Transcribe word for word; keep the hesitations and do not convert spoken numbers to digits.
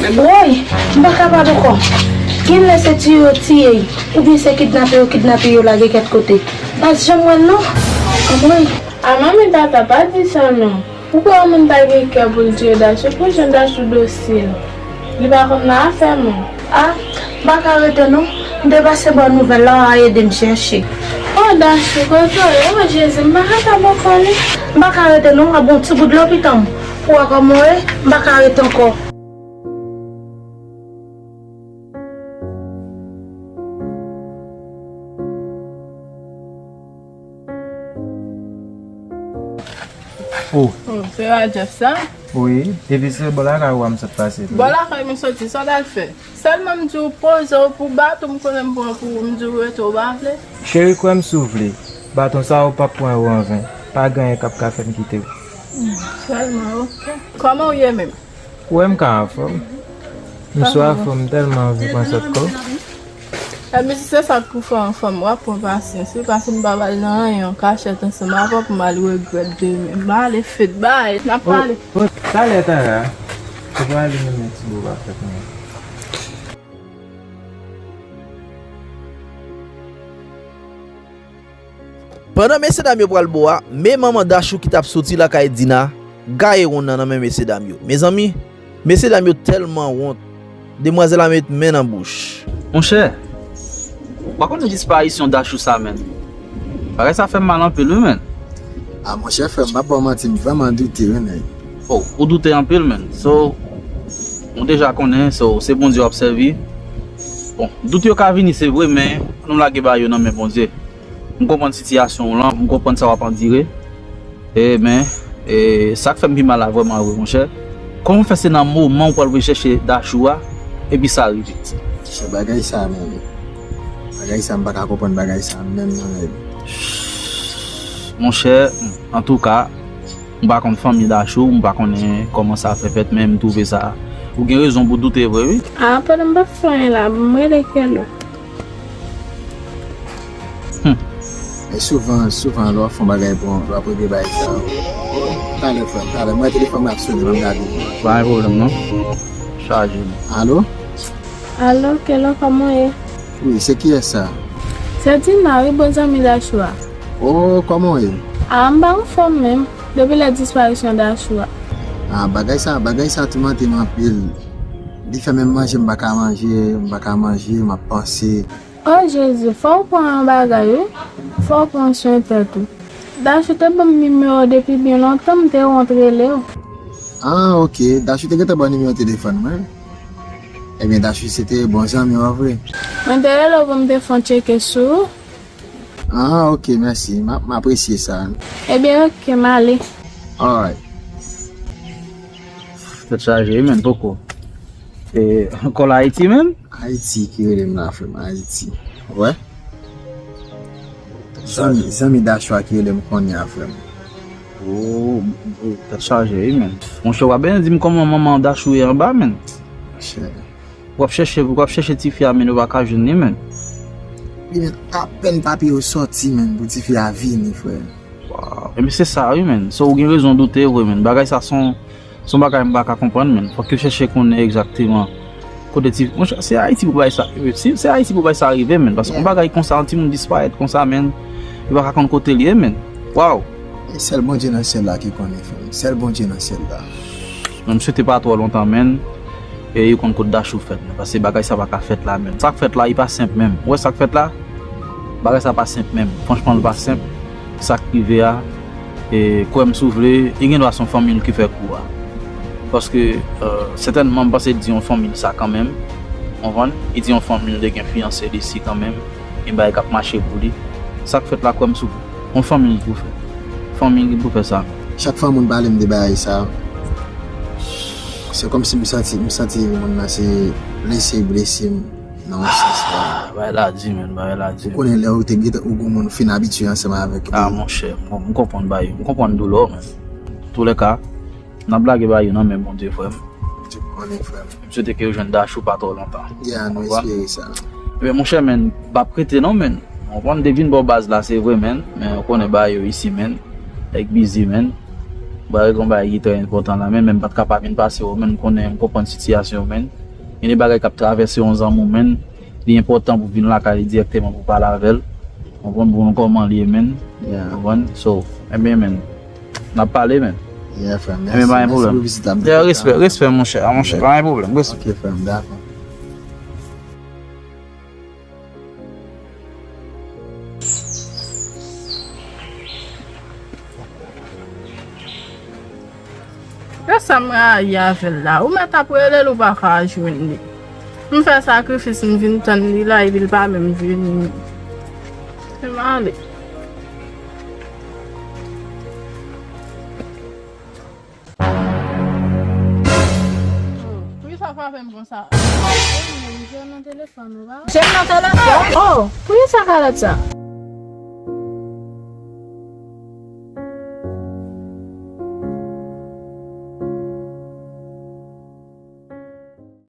Woy, m pa kapab ankò. Gen lè se tiye yo tiye y, oubyen se kidnape yo kidnape yo lage kèt kote. M pa t janm wè l non. Anmwey. A manmi tata, pa di sa non. Ou kwè yon moun ta gen kè pou l tiye Dachou? Pou jan Dachou dosil. Li pa konn nan afè moun. A, m pa ka rete non. M te pase ba w nouvèl la, w a ede m chèche. O Dachou, kote w ye? O Jezi, m pa kapab ankò li. M pa ka rete non, w a bon ti bout lopitan m. Ou wè kòman w ye? M pa ka rete ankò. Oh. Oh, se Radjèf sa? Wi, epi se bò lakay ou a m sot pase tou. Bò lakay mwen soti, sa w t al fè? Sèlman m di w poze w pou bat ou, m konnen m pran pou ou, m di w rete, w pa vle. Cheri, kwè m si w vle. Baton sa yo p ap pran yo anven. Pa gen anyen k ap ka fè m kite w. Hmm, sèlman, oke. Kòman w ye menm? Ou wè m ka anfòm. M sou afòm, m tèlman anvi pran sòt kò w. Ebyen, si se sa k pou fè w anfòm, w ap pran pasyans wi, paske m p ap al nan anyen an kachèt ansanm avè w pou m al regrèt demen. M ale, Fed, bay, n ap pale. Oh, oh, talè, Tara. Ou pral ale menm ti bo pa fèt mwen. Pandan mesyedam yo pral bo a, men manman Dachou ki t ap soti lakay Dina gaye wonn nan nan men mesyedam yo. Mezanmi, mesyedam yo tèlman wont. Demwazèl la met men nan bouch. Monchè, ou pa konnen disparisyon Dachou sa, menn? Bagay sa fè m mal anpil, wi, menn. A, monchè, frè m, m p ap ba w manti, m vrèman doute, wi, nèg. Oh, ou doute anpil, menn. So, ou deja konnen, so, se Bondye w ap sèvi. Bon, dout yo ka vini, se vre, men nou lage bagay yo nan men Bondye. M konprann sitiyasyon w lan, m konprann sa w ap andire. E, men, e, sa k fè m pi mal la vrèman vre, monchè. Kòman w fè se nan moman w pral voye chèche Dachou a, epi sa rive? Se bagay sa menm. Bagay sa, m pa ka konprann bagay sa menm non, nèg. Monchè, antouka, m pa konn fanmi Dachou, m pa konnen kòman sa fè fèt, men m twouve sa. Ou gen rezon pou w doute vre, wi. A, pandan m p ap fè anyen la, m rele Kelo. Hmm. E souvan, souvan, lè w ap fè yon bagay bon, lè w ap regle bagay sa yo. Talè, frè m, talè. Mwen, telefòn mwen ap sonnen, ban m gade. Pa gen pwoblèm, non. Chaje, non. Alo? Alo, Kelo, kòman w ye? Wi, se kiyès sa? Se Dina, wi, bon zanmi Dachou a. O, kòman w ye? A, m pa anfòm menm, depi lè disparisyon Dachou a. A, bagay sa, bagay sa toumante m anpil. Li fè menm manje m pa ka manje, m pa ka manje, m ap panse. O Jezi, fò w pran yon bagay, wi. Fò w pran swen tèt ou. Dachou te ban m nimewo depi byen lontan, m te wont rele w. A, oke. Dachou te gentan ba w nimewo telefòn mwen. Ebyen, Dachou se te bon zanmi w an vre. Mwen te rele w pou m te fè yon tcheke sou ou. A, oke, mèsi. M ap, m apresye sa. Ebyen, oke, m ale. Alright. Tèt chaje, wi, menn, poko. E, kòl Ayiti, menn? Ayiti ki rele m la, frè m, Ayiti. Ou wè? Zanmi, zanmi Dachou a ki rele m kounye a, frè m. O, o, tèt chaje, wi, menn. Monchè, w ap bezwen di m kòman manman Dachou ye anba, menn. Monchè. W ap chèche, w ap chèche tifi a, menn, ou pa ka jwenn li, menn. Wi, menn, apèn papye yo sòti, menn, pou tifi a vini, frè. Waw, ebyen se sa, wi, menn. So, ou gen rezon doute vre, menn. Bagay sa se yon, se yon bagay m pa ka konprann, menn. Fòk yo chèche konnen egzakteman kote ti, monchè, se Ayiti pou bagay sa, se, se Ayiti pou bagay sa rive, menn. Paske yon bagay konsa, yon timoun disparèt konsa, menn, yo pa ka konn kote l ye, menn. Waw. E sèl Bondye nan syèl la ki konnen, frè m. Sèl Bondye nan syèl la. Men m swete pa twò lontan, menn. E yo konn kot Dachou fèt, menn. Paske bagay sa pa ka fèt la, menn. Sa k fèt la, li pa senp, menn. Ou wè sa k fèt la? Bagay sa pa senp, menn. Franchman, li pa senp. Sa k rive a, e, kwè m si w vle, li gen dwa se yon fanmi l ki fè kou a. Paske, e, sètènman, m panse li di yon fanmi l sa kanmenm. Ou konprann? Li di yon fanmi l te gen fiyanse li si kanmenm. Gen bagay k ap mache pou li. Sa k fèt la, kwè m si w vle. Yon fanmi l pou fè. Fanmi l pou fè sa. Chak fwa moun pale m de bagay sa, se kòmsi m santi, m santi moun nan se blese, blese m nan yon sans la. Ah, bagay la di, menn, bagay la di. Ou konnen lè ou te gentan, ou gon moun ou fin abitye ansanm avèk li. Ah, monchè, m, m konprann bagay, m konprann doulè w, menn. Toulèka, n ap lage bagay yo nan men Bondye, frè m. Bondye konnen, frè m. M swete ke yo jwenn Dachou pa twò lontan. Ya, nou espere sa. Ebyen, monchè, menn, m p ap rete non, menn. Ou konprann, m te vin bò baz la, se vre, menn. Men ou konnen bagay yo isi, menn. Nèg bizi, menn. Bagay, gon bagay ki trè enpòtan la, men, men m pa t ka pa vin pase w, men, m konnen, m konprann sitiyasyon w, men. Gen de bagay k ap travèse yon zanmi w, men. Li enpòtan pou w vin lakay li dirèkteman pou w pale avè l. Konprann pou w konn kòman li ye, men. Yeah. Konprann? So, ebyen, men, n ap pale, men. Yeah, frè m. Ebyen, pa gen pwoblèm. Mèsi pou vizit la, m te kontan. Yeah, respè, respè, monchè, monchè, pa gen pwoblèm, respè. Ok, frè m, dakò. Yo, sa m rayi avè l la. Ou mèt ap rele l, ou pa ka jwenn li. M fè sakrifis, m vin tann li la, epi l pa menm vini. Se m ale. Poukisa w frape m konsa? Jwenn nan telefòn ou pa? Jwenn nan telefòn? Oh, poukisa kalòt sa?